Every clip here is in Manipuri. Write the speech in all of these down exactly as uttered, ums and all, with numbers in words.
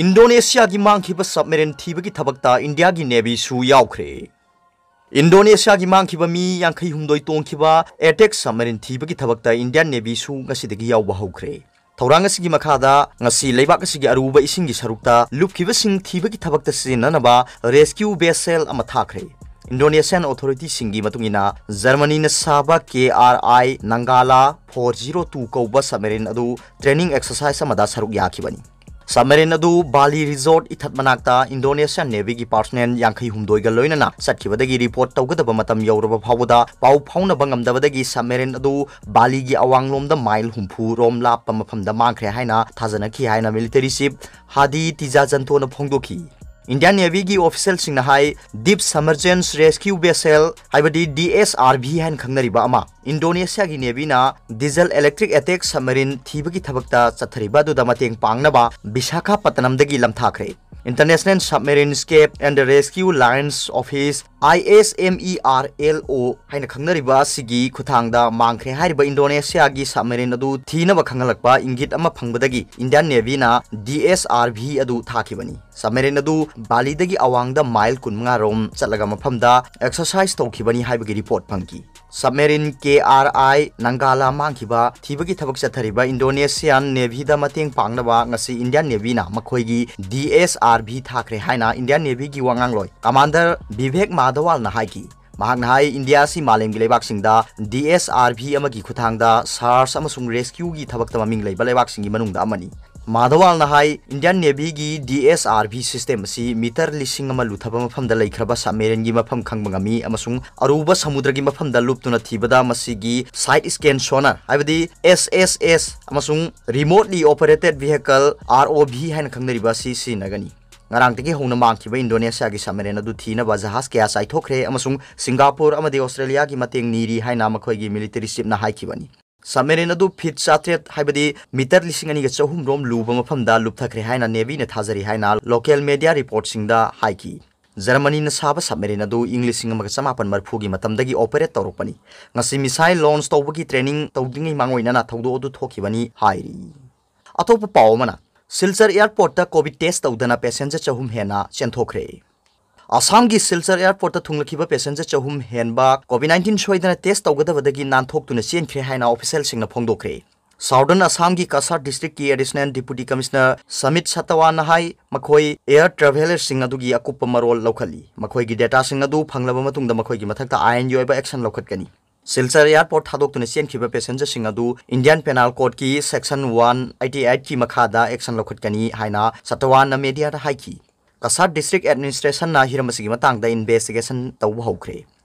ꯏꯟꯗꯣꯅꯦꯁꯤꯌꯥꯒꯤ ꯃꯥꯡꯈꯤꯕ submarine ꯊꯤꯕꯒꯤ ꯊꯕꯛꯇ ꯏꯟꯗꯤꯌꯥꯒꯤ Navyꯁꯨ ꯌꯥꯎꯈ꯭ꯔꯦ꯫ ꯏꯟꯗꯣꯅꯦꯁꯤꯌꯥꯒꯤ ꯃꯥꯡꯈꯤꯕ ꯃꯤ ꯌꯥꯡꯈꯩ ꯍꯨꯝꯗꯣꯏ ꯇꯣꯡꯈꯤꯕ attack submarine ꯊꯤꯕꯒꯤ ꯊꯕꯛꯇ Indian Navyꯁꯨ ꯉꯁꯤꯗꯒꯤ ꯌꯥꯎꯕ ꯍꯧꯈ꯭ꯔꯦ꯫ ꯊꯧꯔꯥꯡ ꯑꯁꯤꯒꯤ ꯃꯈꯥꯗ ꯉꯁꯤ ꯂꯩꯕꯥꯛ ꯑꯁꯤꯒꯤ ꯑꯔꯨꯕ ꯏꯁꯤꯡꯒꯤ ꯁꯔꯨꯛꯇ ꯂꯨꯞꯈꯤꯕꯁꯤꯡ ꯊꯤꯕꯒꯤ ꯊꯕꯛꯇ ꯁꯤꯖꯤꯟꯅꯅꯕ rescue vessel ꯑꯃ ꯊꯥꯈ꯭ꯔꯦ꯫ Indonesian authorityꯁꯤꯡꯒꯤ ꯃꯇꯨꯡ ꯏꯟꯅ, ꯖꯔꯃꯅꯤꯅ ꯁꯥꯕ K R I Nanggala four zero two ꯀꯧꯕ submarine ꯑꯗꯨ training exercise ꯑꯃꯗ ꯁꯔꯨꯛ ꯌꯥꯈꯤꯕꯅꯤ꯫ Submarine ꯑꯗꯨ Bali Resort ꯏꯊꯠ ꯃꯅꯥꯛꯇ Indonesian Navyꯒꯤ personnel ꯌꯥꯡꯈꯩ ꯍꯨꯝꯗꯣꯏꯒ ꯂꯣꯏꯅꯅ ꯆꯠꯈꯤꯕꯗꯒꯤ report ꯇꯧꯒꯗꯕ ꯃꯇꯝ ꯌꯧꯔꯕ ꯐꯥꯎꯕꯗ ꯄꯥꯎ ꯐꯥꯎꯅꯕ ꯉꯝꯗꯕꯗꯒꯤ submarine ꯑꯗꯨ ꯕꯥꯂꯤꯒꯤ ꯑꯋꯥꯡꯂꯣꯝꯗ mile ꯍꯨꯝꯐꯨ ꯔꯣꯝ ꯂꯥꯞꯄ ꯃꯐꯝꯗ ꯃꯥꯡꯈ꯭ꯔꯦ ꯍꯥꯏꯅ ꯊꯥꯖꯅꯈꯤ ꯍꯥꯏꯅ military chief Hadi Tijajanto ꯅ ꯐꯣꯡꯗꯣꯛꯈꯤ꯫ Indian Navyꯒꯤ officialꯁꯤꯡꯅ ꯍꯥꯏ, Deep Submergence Rescue Vessel, ꯍꯥꯏꯕꯗꯤ D S R V ꯍꯥꯏꯅ ꯈꯪꯅꯔꯤꯕ ꯑꯃ, ꯏꯟꯗꯣꯅꯦꯁꯤꯌꯥꯒꯤ Navyꯅ diesel electric attack submarine ꯊꯤꯕꯒꯤ ꯊꯕꯛꯇ ꯆꯠꯊꯔꯤꯕ ꯑꯗꯨꯗ ꯃꯇꯦꯡ ꯄꯥꯡꯅꯕ ꯕꯤꯁꯥꯈꯥꯄꯠꯇꯅꯝꯗꯒꯤ ꯂꯝꯊꯥꯈ꯭ꯔꯦ꯫ International Submarine Escape and Rescue Lines Office, I S M E R L O ꯍꯥꯏꯅ ꯈꯪꯅꯔꯤꯕ ꯑꯁꯤꯒꯤ ꯈꯨꯠꯊꯥꯡꯗ ꯃꯥꯡꯈ꯭ꯔꯦ ꯍꯥꯏꯔꯤꯕ ꯏꯟꯗꯣꯅꯦꯁꯤꯌꯥꯒꯤ submarine ꯑꯗꯨ ꯊꯤꯅꯕ ꯈꯪꯍꯜꯂꯛꯄ ꯏꯪꯒꯤꯠ ꯑꯃ ꯐꯪꯕꯗꯒꯤ Indian Navyꯅ D S R V ꯑꯗꯨ ꯊꯥꯈꯤꯕꯅꯤ꯫ Submarine ꯑꯗꯨ ꯕꯥꯂꯤꯗꯒꯤ ꯑꯋꯥꯡꯗ mile ꯀꯨꯟꯃꯉꯥ ꯔꯣꯝ ꯆꯠꯂꯒ ꯃꯐꯝꯗ exercise ꯇꯧꯈꯤꯕꯅꯤ ꯍꯥꯏꯕꯒꯤ report ꯐꯪꯈꯤ꯫ Submarine K R I Nanggala ꯃꯥꯡꯈꯤꯕ ꯊꯤꯕꯒꯤ ꯊꯕꯛ ꯆꯠꯊꯔꯤꯕ Indonesian Navyꯗ ꯃꯇꯦꯡ ꯄꯥꯡꯅꯕ ꯉꯁꯤ Indian Navyꯅ ꯃꯈꯣꯏꯒꯤ D S R V ꯊꯥꯈ꯭ꯔꯦ ꯍꯥꯏꯅ Indian Navyꯒꯤ ꯋꯥꯉꯥꯡꯂꯣꯏ Commander Vivek Madhawalꯅ ꯍꯥꯏꯈꯤ꯫ ꯃꯍꯥꯛꯅ ꯍꯥꯏ, ꯏꯟꯗꯤꯌꯥ ꯑꯁꯤ ꯃꯥꯂꯦꯝꯒꯤ ꯂꯩꯕꯥꯛꯁꯤꯡꯗ D S R V ꯑꯃꯒꯤ ꯈꯨꯠꯊꯥꯡꯗ search ꯑꯃꯁꯨꯡ rescueꯒꯤ ꯊꯕꯛꯇ ꯃꯃꯤꯡ ꯂꯩꯕ ꯂꯩꯕꯥꯛꯁꯤꯡꯒꯤ ꯃꯅꯨꯡꯗ ꯑꯃꯅꯤ꯫ ꯃꯥꯙꯋꯥꯜꯅ ꯍꯥꯏ, Indian Navyꯒꯤ D S R V system ꯑꯁꯤ meter ꯂꯤꯁꯤꯡ ꯑꯃ ꯂꯨꯊꯕ ꯃꯐꯝꯗ ꯂꯩꯈ꯭ꯔꯕ submarineꯒꯤ ꯃꯐꯝ ꯈꯪꯕ ꯉꯝꯃꯤ ꯑꯃꯁꯨꯡ ꯑꯔꯨꯕ ꯁꯃꯨꯗ꯭ꯔꯒꯤ ꯃꯐꯝꯗ ꯂꯨꯞꯇꯨꯅ ꯊꯤꯕꯗ ꯃꯁꯤꯒꯤ side scan sonar, ꯍꯥꯏꯕꯗꯤ S S S, ꯑꯃꯁꯨꯡ Remotely Operated Vehicle, R O V ꯍꯥꯏꯅ ꯈꯪꯅꯔꯤꯕ ꯑꯁꯤ ꯁꯤꯖꯤꯟꯅꯒꯅꯤ꯫ ꯉꯔꯥꯡꯗꯒꯤ ꯍꯧꯅ ꯃꯥꯡꯈꯤꯕ ꯏꯟꯗꯣꯅꯦꯁꯤꯌꯥꯒꯤ submarine ꯑꯗꯨ ꯊꯤꯅꯕ ꯖꯍꯥꯖ ꯀꯌꯥ ꯆꯥꯏꯊꯣꯛꯈ꯭ꯔꯦ ꯑꯃꯁꯨꯡ ꯁꯤꯡꯒꯥꯄꯨꯔ ꯑꯃꯗꯤ ꯑꯣꯁꯇ꯭ꯔꯦꯂꯤꯌꯥꯒꯤ ꯃꯇꯦꯡ ꯅꯤꯔꯤ ꯍꯥꯏꯅ ꯃꯈꯣꯏꯒꯤ military chiefꯅ ꯍꯥꯏꯈꯤꯕꯅꯤ꯫ Submarine ꯑꯗꯨ feet ꯆꯥꯇ꯭ꯔꯦꯠ, ꯍꯥꯏꯕꯗꯤ meter ꯂꯤꯁꯤꯡ ꯑꯅꯤꯒ ꯆꯍꯨꯝ ꯔꯣꯝ ꯂꯨꯕ ꯃꯐꯝꯗ ꯂꯨꯞꯊꯈ꯭ꯔꯦ ꯍꯥꯏꯅ Navyꯅ ꯊꯥꯖꯔꯤ ꯍꯥꯏꯅ local media reportꯁꯤꯡꯗ ꯍꯥꯏꯈꯤ꯫ ꯖꯔꯃꯅꯤꯅ ꯁꯥꯕ submarine ꯑꯗꯨ ꯏꯪ ꯂꯤꯁꯤꯡ ꯑꯃꯒ ꯆꯃꯥꯄꯟ ꯃꯔꯤꯐꯨꯒꯤ ꯃꯇꯝꯗꯒꯤ operate ꯇꯧꯔꯛꯄꯅꯤ꯫ ꯉꯁꯤ missile launch ꯇꯧꯕꯒꯤ training ꯇꯧꯗ꯭ꯔꯤꯉꯩ ꯃꯥꯡꯑꯣꯏꯅꯅ ꯊꯧꯗꯣꯛ ꯑꯗꯨ ꯊꯣꯛꯈꯤꯕꯅꯤ ꯍꯥꯏꯔꯤ꯫ ꯑꯇꯣꯞꯄ ꯄꯥꯎ ꯑꯃꯅ, ꯁꯤꯜꯆꯔ ꯑꯦꯌꯔꯄꯣꯔꯠꯇ ꯀꯣꯚꯤꯗ ꯇꯦꯁ ꯇꯧꯗꯅ ꯄꯦꯁꯦꯟꯖꯔ ꯆꯍꯨꯝ ꯍꯦꯟꯅ ꯆꯦꯟꯊꯣꯛꯈ꯭ꯔꯦ꯫ ꯑꯁꯥꯝꯒꯤ ꯁꯤꯜꯆꯔ ꯑꯦꯌꯔꯄꯣꯔꯠꯇ ꯊꯨꯡꯂꯛꯈꯤꯕ ꯄꯦꯁꯦꯟꯖꯔ ꯆꯍꯨꯝ ꯍꯦꯟꯕ ꯀꯣꯚꯤꯗ ꯅꯥꯏꯟꯇꯤꯟ ꯁꯣꯏꯗꯅ ꯇꯦꯁ ꯇꯧꯒꯗꯕꯗꯒꯤ ꯅꯥꯟꯊꯣꯛꯇꯨꯅ ꯆꯦꯟꯈ꯭ꯔꯦ ꯍꯥꯏꯅ ꯑꯣꯐꯤꯁꯤꯌꯦꯜꯁꯤꯡꯅ ꯐꯣꯡꯗꯣꯛꯈ꯭ꯔꯦ꯫ ꯁꯥꯎꯗꯔꯟ ꯑꯁꯥꯝꯒꯤ ꯀꯁꯥꯔ ꯗꯤꯁꯇ꯭ꯔꯤꯛꯀꯤ ꯑꯦꯗꯤꯁꯅꯦꯜ ꯗꯤꯄꯨꯇꯤ ꯀꯃꯤꯁꯅꯔ ꯁꯃꯤꯠ ꯁꯇꯋꯥꯟꯅ ꯍꯥꯏ, ꯃꯈꯣꯏ ꯑꯦꯌꯔ ꯇ꯭ꯔꯥꯚꯦꯂꯔꯁꯤꯡ ꯑꯗꯨꯒꯤ ꯑꯀꯨꯞꯄ ꯃꯔꯣꯜ ꯂꯧꯈꯠꯂꯤ꯫ ꯃꯈꯣꯏꯒꯤ ꯗꯦꯇꯥꯁꯤꯡ ꯑꯗꯨ ꯐꯪꯂꯕ ꯃꯇꯨꯡꯗ ꯃꯈꯣꯏꯒꯤ ꯃꯊꯛꯇ ꯑꯥꯏꯟꯒꯤ ꯑꯣꯏꯕ ꯑꯦꯛꯁꯟ ꯂꯧꯈꯠꯀꯅꯤ꯫ ꯁꯤꯜꯆꯔ ꯑꯦꯌꯔꯄꯣꯔꯠ ꯊꯥꯗꯣꯛꯇꯨꯅ ꯆꯦꯟꯈꯤꯕ ꯄꯦꯁꯦꯟꯖꯔꯁꯤꯡ ꯑꯗꯨ ꯏꯟꯗꯤꯌꯟ ꯄꯦꯅꯥꯜ ꯀꯣꯗꯀꯤ ꯁꯦꯛꯁꯟ ꯋꯥꯟ ꯑꯩꯠꯇꯤ ꯑꯩꯠꯀꯤ ꯃꯈꯥꯗ ꯑꯦꯛꯁꯟ ꯂꯧꯈꯠꯀꯅꯤ ꯍꯥꯏꯅ ꯁꯇꯋꯥꯟꯅ ꯃꯦꯗꯤꯌꯥꯗ ꯍꯥꯏꯈꯤ꯫ ꯀꯁꯥꯔ ꯗꯤꯁꯇ꯭ꯔꯤꯛ ꯑꯦꯗꯃꯤꯅꯤꯁꯇ꯭ꯔꯦꯁꯟꯅ ꯍꯤꯔꯝ ꯑꯁꯤꯒꯤ ꯃꯇꯥꯡꯗ ꯏꯟꯚꯦꯁꯇꯤꯒꯦꯁꯟ ꯇꯧꯕ ꯍꯧꯈ꯭ꯔꯦ꯫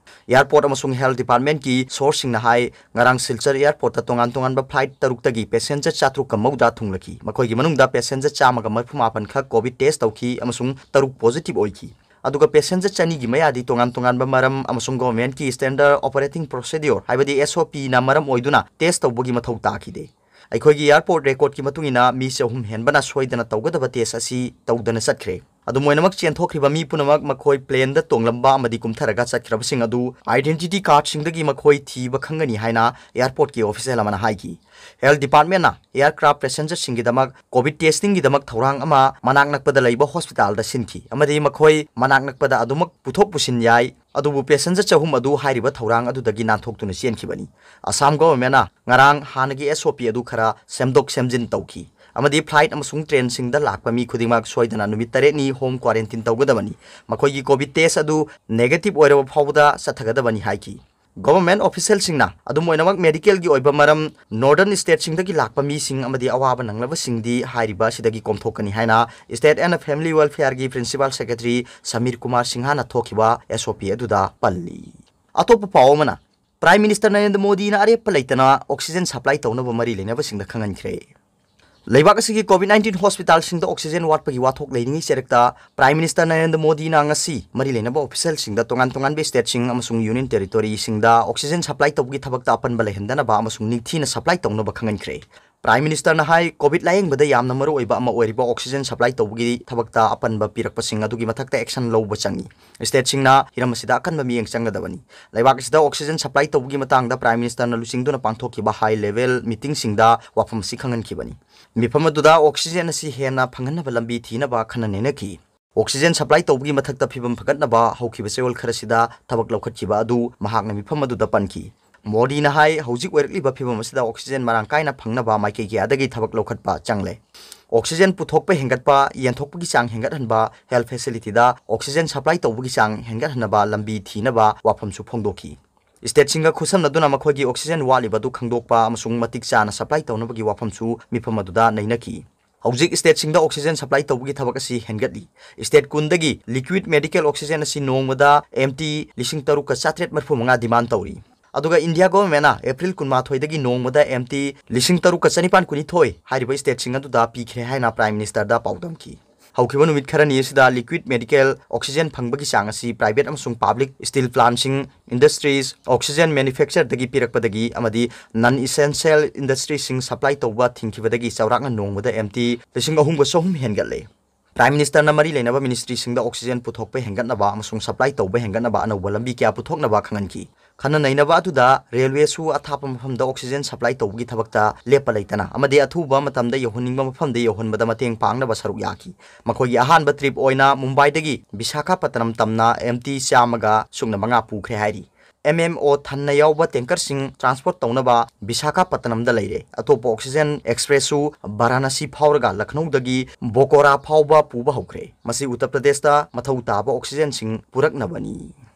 ꯑꯦꯌꯔꯄꯣꯔꯠ ꯑꯃꯁꯨꯡ ꯍꯦꯜꯊ ꯗꯤꯄꯥꯔꯠꯃꯦꯟꯠꯀꯤ ꯁꯣꯔꯁꯁꯤꯡꯅ ꯍꯥꯏ, ꯉꯔꯥꯡ ꯁꯤꯜꯆꯔ ꯑꯦꯌꯔꯄꯣꯔꯠꯇ ꯇꯣꯉꯥꯟ ꯇꯣꯉꯥꯟꯕ ꯐ꯭ꯂꯥꯏꯠ ꯇꯔꯨꯛꯇꯒꯤ ꯄꯦꯁꯦꯟꯖꯔ ꯆꯥꯇ꯭ꯔꯨꯛꯀ ꯃꯧꯗ꯭ꯔꯥ ꯊꯨꯡꯂꯈꯤ꯫ ꯃꯈꯣꯏꯒꯤ ꯃꯅꯨꯡꯗ ꯄꯦꯁꯦꯟꯖꯔ ꯆꯥꯝꯃꯒ ꯃꯔꯤꯐꯨ ꯃꯥꯄꯟ ꯈꯛ ꯀꯣꯚꯤꯗ ꯇꯦꯁ ꯇꯧꯈꯤ ꯑꯃꯁꯨꯡ ꯇꯔꯨꯛ ꯄꯣꯖꯤꯇꯤꯚ ꯑꯣꯏꯈꯤ꯫ ꯑꯗꯨꯒ ꯄꯦꯁꯦꯟꯖꯔ ꯆꯅꯤꯒꯤ ꯃꯌꯥꯗꯤ ꯇꯣꯉꯥꯟ ꯇꯣꯉꯥꯟꯕ ꯃꯔꯝ ꯑꯃꯁꯨꯡ ꯒꯣꯚꯔꯟꯃꯦꯟꯠꯀꯤ ꯁ꯭ꯇꯦꯟꯗꯔꯗ ꯑꯣꯄꯔꯦꯇꯤꯡ ꯄ꯭ꯔꯣꯁꯤꯗ꯭ꯌꯨꯔ, ꯍꯥꯏꯕꯗꯤ ꯑꯦꯁ ꯑꯣ ꯄꯤꯅ ꯃꯔꯝ ꯑꯣꯏꯗꯨꯅ ꯇꯦꯁ ꯇꯧꯕꯒꯤ ꯃꯊꯧ ꯇꯥꯈꯤꯗꯦ꯫ ꯑꯩꯈꯣꯏꯒꯤ ꯑꯦꯌꯔꯄꯣꯔꯠ ꯔꯦꯀꯣꯔꯗꯀꯤ ꯃꯇꯨꯡ ꯏꯟꯅ ꯃꯤ ꯆꯍꯨꯝ ꯍꯦꯟꯕꯅ ꯁꯣꯏꯗꯅ ꯇꯧꯒꯗꯕ ꯇꯦꯁ ꯑꯁꯤ ꯇꯧꯗꯅ ꯆꯠꯈ꯭ꯔꯦ꯫ ꯑꯗꯨꯝ ꯑꯣꯏꯅꯃꯛ, ꯆꯦꯟꯊꯣꯛꯈ꯭ꯔꯤꯕ ꯃꯤ ꯄꯨꯝꯅꯃꯛ ꯃꯈꯣꯏ ꯄ꯭ꯂꯦꯟꯗ ꯇꯣꯡꯂꯝꯕ ꯑꯃꯗꯤ ꯀꯨꯝꯊꯔꯒ ꯆꯠꯈ꯭ꯔꯕꯁꯤꯡ ꯑꯗꯨ ꯑꯥꯏꯗꯦꯟꯇꯤꯇꯤ ꯀꯥꯔꯗꯁꯤꯡꯗꯒꯤ ꯃꯈꯣꯏ ꯊꯤꯕ ꯈꯪꯒꯅꯤ ꯍꯥꯏꯅ ꯑꯦꯌꯔꯄꯣꯔꯠꯀꯤ ꯑꯣꯐꯤꯁꯤꯌꯦꯜ ꯑꯃꯅ ꯍꯥꯏꯈꯤ꯫ ꯍꯦꯜꯊ ꯗꯤꯄꯥꯔꯠꯃꯦꯟꯠꯅ ꯑꯦꯌꯔꯀ꯭ꯔꯥꯐ ꯄꯦꯁꯦꯟꯖꯔꯁꯤꯡꯒꯤꯗꯃꯛ ꯀꯣꯚꯤꯗ ꯇꯦꯁꯇꯤꯡꯒꯤꯗꯃꯛ ꯊꯧꯔꯥꯡ ꯑꯃ ꯃꯅꯥꯛ ꯅꯛꯄꯗ ꯂꯩꯕ ꯍꯣꯁꯄꯤꯇꯥꯜꯗ ꯁꯤꯟꯈꯤ ꯑꯃꯗꯤ ꯃꯈꯣꯏ ꯃꯅꯥꯛ ꯅꯛꯄꯗ ꯑꯗꯨꯃꯛ ꯄꯨꯊꯣꯛ ꯄꯨꯁꯤꯟ ꯌꯥꯏ꯫ ꯑꯗꯨꯕꯨ ꯄꯦꯁꯦꯟꯖꯔ ꯆꯍꯨꯝ ꯑꯗꯨ ꯍꯥꯏꯔꯤꯕ ꯊꯧꯔꯥꯡ ꯑꯗꯨꯗꯒꯤ ꯅꯥꯟꯊꯣꯛꯇꯨꯅ ꯆꯦꯟꯈꯤꯕꯅꯤ꯫ ꯑꯁꯥꯝ ꯒꯣꯚꯔꯟꯃꯦꯟꯠꯅ ꯉꯔꯥꯡ ꯍꯥꯟꯅꯒꯤ ꯑꯦꯁ ꯑꯣ ꯄꯤ ꯑꯗꯨ ꯈꯔ ꯁꯦꯝꯗꯣꯛ ꯁꯦꯝꯖꯤꯟ ꯇꯧꯈꯤ ꯑꯃꯗꯤ ꯐ꯭ꯂꯥꯏꯠ ꯑꯃꯁꯨꯡ ꯇ꯭ꯔꯦꯟꯁꯤꯡꯗ ꯂꯥꯛꯄ ꯃꯤ ꯈꯨꯗꯤꯡꯃꯛ ꯁꯣꯏꯗꯅ ꯅꯨꯃꯤꯠ ꯇꯔꯦꯠꯅꯤ ꯍꯣꯝ ꯀ꯭ꯋꯥꯔꯦꯟꯇꯤꯟ ꯇꯧꯒꯗꯕꯅꯤ꯫ ꯃꯈꯣꯏꯒꯤ ꯀꯣꯚꯤꯗ ꯇꯦꯁ ꯑꯗꯨ ꯅꯦꯒꯦꯇꯤꯚ ꯑꯣꯏꯔꯕ ꯐꯥꯎꯕꯗ ꯆꯠꯊꯒꯗꯕꯅꯤ ꯍꯥꯏꯈꯤ꯫ ꯒꯣꯚꯔꯟꯃꯦꯟꯠ ꯑꯣꯐꯤꯁꯤꯌꯦꯜꯁꯤꯡꯅ ꯑꯗꯨꯝ ꯑꯣꯏꯅꯃꯛ ꯃꯦꯗꯤꯀꯦꯜꯒꯤ ꯑꯣꯏꯕ ꯃꯔꯝ, ꯅꯣꯔꯗꯔꯟ ꯁ꯭ꯇꯦꯠꯁꯤꯡꯗꯒꯤ ꯂꯥꯛꯄ ꯃꯤꯁꯤꯡ ꯑꯃꯗꯤ ꯑꯋꯥꯕ ꯅꯪꯂꯕꯁꯤꯡꯗꯤ ꯍꯥꯏꯔꯤꯕ ꯑꯁꯤꯗꯒꯤ ꯀꯣꯝꯊꯣꯛꯀꯅꯤ ꯍꯥꯏꯅ ꯁ꯭ꯇꯦꯠ ꯑꯦꯟꯗ ꯐꯦꯃꯤꯂꯤ ꯋꯦꯜꯐꯤꯌꯔꯒꯤ ꯄ꯭ꯔꯤꯟꯁꯤꯄꯥꯜ ꯁꯦꯀ꯭ꯔꯦꯇꯔꯤ ꯁꯃꯤꯔ ꯀꯨꯃꯥꯔ ꯁꯤꯡꯍꯅ ꯊꯣꯛꯈꯤꯕ ꯑꯦꯁ ꯑꯣ ꯄꯤ ꯑꯗꯨꯗ ꯄꯜꯂꯤ꯫ ꯑꯇꯣꯞꯄ ꯄꯥꯎ ꯑꯃꯅ, ꯄ꯭ꯔꯥꯏꯝ ꯃꯤꯅꯤꯁꯇꯔ ꯅꯔꯦꯟꯗ꯭ꯔ ꯃꯣꯗꯤꯅ ꯑꯔꯦꯞꯄ ꯂꯩꯇꯅ ꯑꯣꯛꯁꯤꯖꯦꯟ ꯁꯄ꯭ꯂꯥꯏ ꯇꯧꯅꯕ ꯃꯔꯤ ꯂꯩꯅꯕꯁꯤꯡꯗ ꯈꯪꯍꯟꯈ꯭ꯔꯦ꯫ ꯂꯩꯕꯥꯛ ꯑꯁꯤꯒꯤ ꯀꯣꯚꯤꯗ ꯅꯥꯏꯟꯇꯤꯟ ꯍꯣꯁꯄꯤꯇꯥꯜꯁꯤꯡꯗ ꯑꯣꯛꯁꯤꯖꯦꯟ ꯋꯥꯠꯄꯒꯤ ꯋꯥꯊꯣꯛ ꯂꯩꯔꯤꯉꯩ ꯆꯦꯔꯛꯇ ꯄ꯭ꯔꯥꯏꯝ ꯃꯤꯅꯤꯁꯇꯔ ꯅꯔꯦꯟꯗ꯭ꯔ ꯃꯣꯗꯤꯅ ꯉꯁꯤ ꯃꯔꯤ ꯂꯩꯅꯕ ꯑꯣꯐꯤꯁꯤꯌꯦꯜꯁꯤꯡꯗ ꯇꯣꯉꯥꯟ ꯇꯣꯉꯥꯟꯕ ꯁ꯭ꯇꯦꯠꯁꯤꯡ ꯑꯃꯁꯨꯡ ꯌꯨꯅꯤꯌꯟ ꯇꯦꯔꯤꯇꯣꯔꯤꯁꯤꯡꯗ ꯑꯣꯛꯁꯤꯖꯦꯟ ꯁꯄ꯭ꯂꯥꯏ ꯇꯧꯕꯒꯤ ꯊꯕꯛꯇ ꯑꯄꯟꯕ ꯂꯩꯍꯟꯗꯅꯕ ꯑꯃꯁꯨꯡ ꯅꯤꯡꯊꯤꯅ ꯁꯄ꯭ꯂꯥꯏ ꯇꯧꯅꯕ ꯈꯪꯍꯟꯈ꯭ꯔꯦ꯫ Prime Ministerꯅ ꯍꯥꯏ, COVID ꯂꯥꯌꯦꯡꯕꯗ ꯌꯥꯝꯅ ꯃꯔꯨꯑꯣꯏꯕ ꯑꯃ ꯑꯣꯏꯔꯤꯕ oxygen supply ꯇꯧꯕꯒꯤ ꯊꯕꯛꯇ ꯑꯄꯟꯕ ꯄꯤꯔꯛꯄꯁꯤꯡ ꯑꯗꯨꯒꯤ ꯃꯊꯛꯇ action ꯂꯧꯕ ꯆꯪꯏ꯫ Stateꯁꯤꯡꯅ ꯍꯤꯔꯝ ꯑꯁꯤꯗ ꯑꯀꯟꯕ ꯃꯤꯠꯌꯦꯡ ꯆꯪꯒꯗꯕꯅꯤ꯫ ꯂꯩꯕꯥꯛ ꯑꯁꯤꯗ oxygen supply ꯇꯧꯕꯒꯤ ꯃꯇꯥꯡꯗ Prime Ministerꯅ ꯂꯨꯆꯤꯡꯗꯨꯅ ꯄꯥꯡꯊꯣꯛꯈꯤꯕ high level meetingꯁꯤꯡꯗ ꯋꯥꯐꯝ ꯑꯁꯤ ꯈꯪꯍꯟꯈꯤꯕꯅꯤ꯫ ꯃꯤꯐꯝ ꯑꯗꯨꯗ oxygen ꯑꯁꯤ ꯍꯦꯟꯅ ꯐꯪꯍꯟꯅꯕ ꯂꯝꯕꯤ ꯊꯤꯅꯕ ꯈꯟꯅ ꯅꯩꯅꯈꯤ꯫ Oxygen supply ꯇꯧꯕꯒꯤ ꯃꯊꯛꯇ ꯐꯤꯕꯝ ꯐꯒꯠꯅꯕ ꯍꯧꯈꯤꯕ ꯆꯌꯣꯜ ꯈꯔꯁꯤꯗ ꯊꯕꯛ ꯂꯧꯈꯠꯈꯤꯕ ꯑꯗꯨ ꯃꯍꯥꯛꯅ ꯃꯤꯐꯝ ꯑꯗꯨꯗ ꯄꯟꯈꯤ꯫ ꯃꯣꯗꯤꯅ ꯍꯥꯏ, ꯍꯧꯖꯤꯛ ꯑꯣꯏꯔꯛꯂꯤꯕ ꯐꯤꯕꯝ ꯑꯁꯤꯗ oxygen ꯃꯔꯥꯡ ꯀꯥꯏꯅ ꯐꯪꯅꯕ ꯃꯥꯏꯀꯩ ꯀꯌꯥꯗꯒꯤ ꯊꯕꯛ ꯂꯧꯈꯠꯄ ꯆꯪꯂꯦ꯫ Oxygen ꯄꯨꯊꯣꯛꯄ ꯍꯦꯟꯒꯠꯄ, ꯌꯦꯟꯊꯣꯛꯄꯒꯤ ꯆꯥꯡ ꯍꯦꯟꯒꯠꯍꯟꯕ, health facilityꯗ oxygen supply ꯇꯧꯕꯒꯤ ꯆꯥꯡ ꯍꯦꯟꯒꯠꯍꯟꯅꯕ ꯂꯝꯕꯤ ꯊꯤꯅꯕ ꯋꯥꯐꯝꯁꯨ ꯐꯣꯡꯗꯣꯛꯈꯤ꯫ Stateꯁꯤꯡꯒ ꯈꯨꯠꯁꯝꯅꯗꯨꯅ ꯃꯈꯣꯏꯒꯤ oxygen ꯋꯥꯠꯂꯤꯕ ꯑꯗꯨ ꯈꯪꯗꯣꯛꯄ ꯑꯃꯁꯨꯡ ꯃꯇꯤꯛ ꯆꯥꯅ supply ꯇꯧꯅꯕꯒꯤ ꯋꯥꯐꯝꯁꯨ ꯃꯤꯐꯝ ꯑꯗꯨꯗ ꯅꯩꯅꯈꯤ꯫ ꯍꯧꯖꯤꯛ stateꯁꯤꯡꯗ oxygen supply ꯇꯧꯕꯒꯤ ꯊꯕꯛ ꯑꯁꯤ ꯍꯦꯟꯒꯠꯂꯤ꯫ State ꯀꯨꯟꯗꯒꯤ liquid medical oxygen ꯑꯁꯤ ꯅꯣꯡꯃꯗ MT ꯂꯤꯁꯤꯡ ꯇꯔꯨꯛꯀ ꯆꯥꯇ꯭ꯔꯦꯠ ꯃꯔꯤꯐꯨ ꯃꯉꯥ demand ꯇꯧꯔꯤ꯫ ꯑꯗꯨꯒ India governmentꯅ April ꯀꯨꯟꯃꯥꯊꯣꯏꯗꯒꯤ ꯅꯣꯡꯃꯗ MT ꯂꯤꯁꯤꯡ ꯇꯔꯨꯛꯀ ꯆꯅꯤꯄꯥꯟ ꯀꯨꯟꯅꯤꯊꯣꯏ ꯍꯥꯏꯔꯤꯕ stateꯁꯤꯡ ꯑꯗꯨꯗ ꯄꯤꯈ꯭ꯔꯦ ꯍꯥꯏꯅ Prime Ministerꯗ ꯄꯥꯎꯗꯝꯈꯤ꯫ ꯍꯧꯈꯤꯕ ꯅꯨꯃꯤꯠ ꯈꯔꯅꯤ ꯑꯁꯤꯗ liquid medical oxygen ꯐꯪꯕꯒꯤ ꯆꯥꯡ ꯑꯁꯤ private ꯑꯃꯁꯨꯡ public steel plantꯁꯤꯡ, industries, oxygen manufactureꯗꯒꯤ ꯄꯤꯔꯛꯄꯗꯒꯤ ꯑꯃꯗꯤ non essential industryꯁꯤꯡ supply ꯇꯧꯕ ꯊꯤꯡꯈꯤꯕꯗꯒꯤ ꯆꯥꯎꯔꯥꯛꯅ ꯅꯣꯡꯃꯗ MT ꯂꯤꯁꯤꯡ ꯑꯍꯨꯝꯒ ꯆꯍꯨꯝ ꯍꯦꯟꯒꯠꯂꯦ꯫ Prime Ministerꯅ ꯃꯔꯤ ꯂꯩꯅꯕ ministryꯁꯤꯡꯗ oxygen ꯄꯨꯊꯣꯛꯄ ꯍꯦꯟꯒꯠꯅꯕ ꯑꯃꯁꯨꯡ supply ꯇꯧꯕ ꯍꯦꯟꯒꯠꯅꯕ ꯑꯅꯧꯕ ꯂꯝꯕꯤ ꯀꯌꯥ ꯄꯨꯊꯣꯛꯅꯕ ꯈꯪꯍꯟꯈꯤ꯫ ꯈꯟꯅ ꯅꯩꯅꯕ ꯑꯗꯨꯗ railwayꯁꯨ ꯑꯊꯥꯞꯄ ꯃꯐꯝꯗ oxygen supply ꯇꯧꯕꯒꯤ ꯊꯕꯛꯇ ꯂꯦꯞꯄ ꯂꯩꯇꯅ ꯑꯃꯗꯤ ꯑꯊꯨꯕ ꯃꯇꯝꯗ ꯌꯧꯍꯟꯅꯤꯡꯕ ꯃꯐꯝꯗ ꯌꯧꯍꯟꯕꯗ ꯃꯇꯦꯡ ꯄꯥꯡꯅꯕ ꯁꯔꯨꯛ ꯌꯥꯈꯤ꯫ ꯃꯈꯣꯏꯒꯤ ꯑꯍꯥꯟꯕ trip ꯑꯣꯏꯅ ꯃꯨꯝꯕꯥꯏꯗꯒꯤ ꯕꯤꯁꯥꯈꯥꯄꯠꯇꯅꯝ ꯇꯝꯅ MT ꯆꯥꯝꯃꯒ ꯁꯨꯞꯅ ꯃꯉꯥ ꯄꯨꯈ꯭ꯔꯦ ꯍꯥꯏꯔꯤ꯫ MMO ꯊꯟꯅ ꯌꯥꯎꯕ tankerꯁꯤꯡ transport ꯇꯧꯅꯕ ꯕꯤꯁꯥꯈꯥꯄꯠꯇꯅꯝꯗ ꯂꯩꯔꯦ꯫ ꯑꯇꯣꯞꯄ oxygen expressꯁꯨ ꯕꯥꯔꯥꯅꯥꯁꯤ ꯐꯥꯎꯔꯒ ꯂꯈꯅꯧꯗꯒꯤ ꯕꯣꯀꯣꯔꯥ ꯐꯥꯎꯕ ꯄꯨꯕ ꯍꯧꯈ꯭ꯔꯦ꯫ ꯃꯁꯤ ꯎꯠꯇꯔ ꯄ꯭ꯔꯗꯦꯁꯇ ꯃꯊꯧ ꯇꯥꯕ oxygenꯁꯤꯡ ꯄꯨꯔꯛꯅꯕꯅꯤ꯫